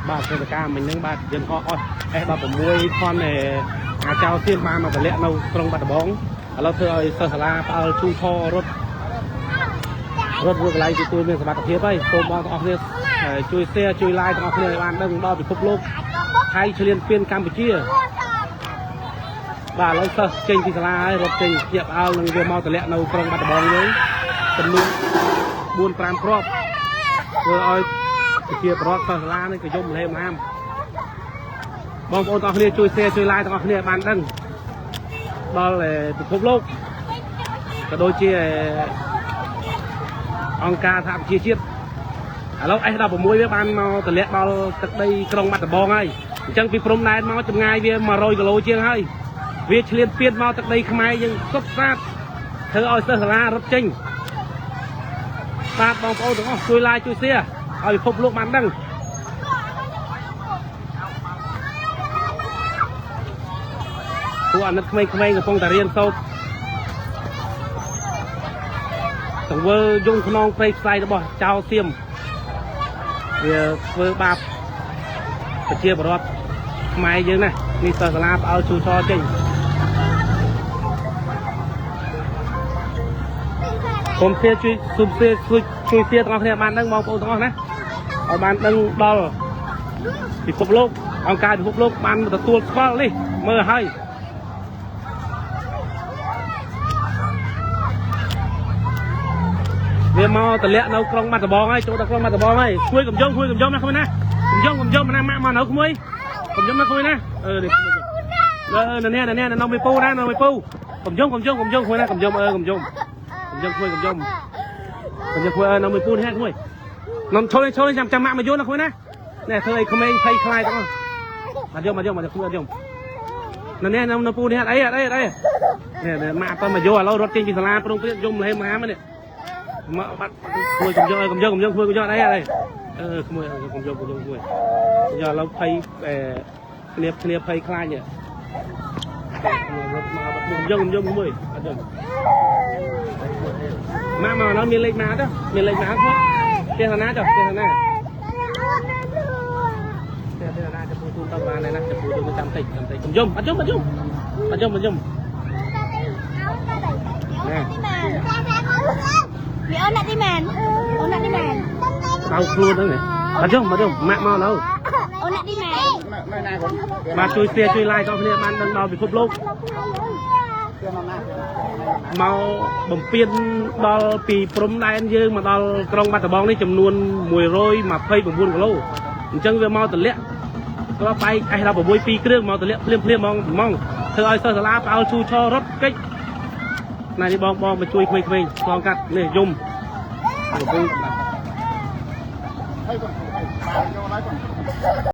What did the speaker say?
បាទព្រឹត្តិការណ៍មិញហ្នឹងបាទយន្តហោះអស់ S16 ផនអាចោសៀមបានមកតម្លាក់នៅក្រុងបាត់ដំបងឥឡូវធ្វើឲ្យសិស្សសាលាផ្អើលឈូឆររត់រត់រួចកន្លែងទទួលមានសមត្ថភាពហើយសូមបងទាំងអស់គ្នាជួយ share ជួយ like ទាំងអស់គ្នាឲ្យបានដឹងដល់ពិភពលោកថៃឈ្លានពានកម្ពុជាបាទឥឡូវសិស្សចេញពីសាលាហើយរត់ចេញជាផ្អើលនឹងវាមកតម្លាក់នៅក្រុងបាត់ដំបងយើងចំនួន4 5គ្រាប់ធ្វើឲ្យប្រជាពលរដ្ឋសិស្សសាលានេះក៏យំលេមហាមបងប្អូនទាំងអស់គ្នាជួយ share ជួយ like ទាំងអស់គ្នាឲ្យបានដឹងដល់ពិភពលោកក៏ដូចជាអង្គការសហប្រជាជាតិឥឡូវ S16 វាបានមកតម្លាក់ដល់ទឹកដីក្រុងបាត់ដំបងហើយអញ្ចឹងពីព្រំដែនមកចម្ងាយវា100គីឡូជាងហើយវាឆ្លៀនពៀនមកទឹកដីខ្មែរយើងសុទ្ធសាធធ្វើឲ្យសិស្សសាលារត់ចេញបាទបងប្អូនទាំងអស់ជួយ like ជួយ share ឲ្យពិភពលោកបានដឹងពួកអាណិតក្មេងៗកំពុងតែរៀនសូត្រទង្វើយងខ្នងព្រៃផ្សៃរបស់ចៅសៀមវាធ្វើបាបប្រជាពលរដ្ឋខ្មែរយើងណានេះសិស្សសាលាផ្អើលឈូឆរចេញសូម share ជួយសូម share ជួយជួយ share ទាំងអស់គ្នាបានដឹងបងប្អូនទាំងអស់ណាឲ្យបានដឹងដល់ពិភពលោកអង្គការពិភពលោកបានទទួលស្គាល់នេះមើលឲ្យវាមកតម្លាក់នៅក្រុងបាត់ដំបងហើយចូលដល់ក្រុងបាត់ដំបងហើយក្មួយកុំយំក្មួយកុំយំណាក្មួយណាកុំយំកុំយំណាម៉ាក់មកនៅក្មួយកុំយំណាក្មួយណាអឺនេះក្មួយអឺនេះនេះនៅមីពូណានៅមីពូកុំយំកុំយំកុំយំក្មួយណាកុំយំអឺកុំយំកុំយំក្មួយកុំយំកុំយំក្មួយអឺនៅមីពូនេះក្មួយនំឈុលឈុលចាំចាំម៉ាក់មកយល់ណាក្មួយណានេះធ្វើឲ្យក្មេងភ័យខ្លាចទាំងអស់អត់យំអត់យំអត់យំក្មួយអត់យំនៅនេះនៅពូនេះអត់អីអត់អីអត់អីនេះម៉ាក់អត់មកយកឥឡូវរត់ចេញពីសាលាព្រមព្រៀងយំលហេមហាមនេះមកបាត់ក្មួយកុំយកកុំយកកុំយកក្មួយកុំយកអីអីអឺក្មួយកុំយកកុំយកក្មួយកយកឥឡូវភ័យគ្នាគ្នាភ័យខ្លាចនេះរត់មកបាត់កុំយកកុំយកក្មួយអត់យកម៉ាក់មកដល់មានលេខម៉ាក់ទេមានលេខម៉ាក់ទេផ្ទះណាចុះផ្ទះណាផ្ទះណាจะពូទូទៅបានដែរណាจะពូទូទៅចាំតិចចាំតិចកុំយំអត់យំអត់យំអត់យំអត់យំ មីអូនដាក់ទីមែនអូនដាក់ទីមែន ដៅខ្លួនហ្នឹងអត់យំអត់យំម៉ាក់មកនៅ អូនដាក់ទីមែន នៅណាគាត់ បាទជួយ share ជួយ like ដល់គ្នាបានដឹងដល់ពិភពលោកមកបំពេញដល់ពីព្រំដែនយើងមកដល់ក្រុងបាត់ដំបងនេះចំនួន129គីឡូអញ្ចឹងវាមកតម្លាក់ក្របបែក S16 ពីរគ្រឿងមកតម្លាក់ភ្លាមភ្លាមហ្មងហ្មងធ្វើឲ្យសិស្សសាលាផ្អើលឈូឆររត់គេចណែនេះបងបងមកជួយក្មេងៗឆ្លងកាត់នេះយំកំពុង ហើយគាត់ហើយយកឡើយគាត់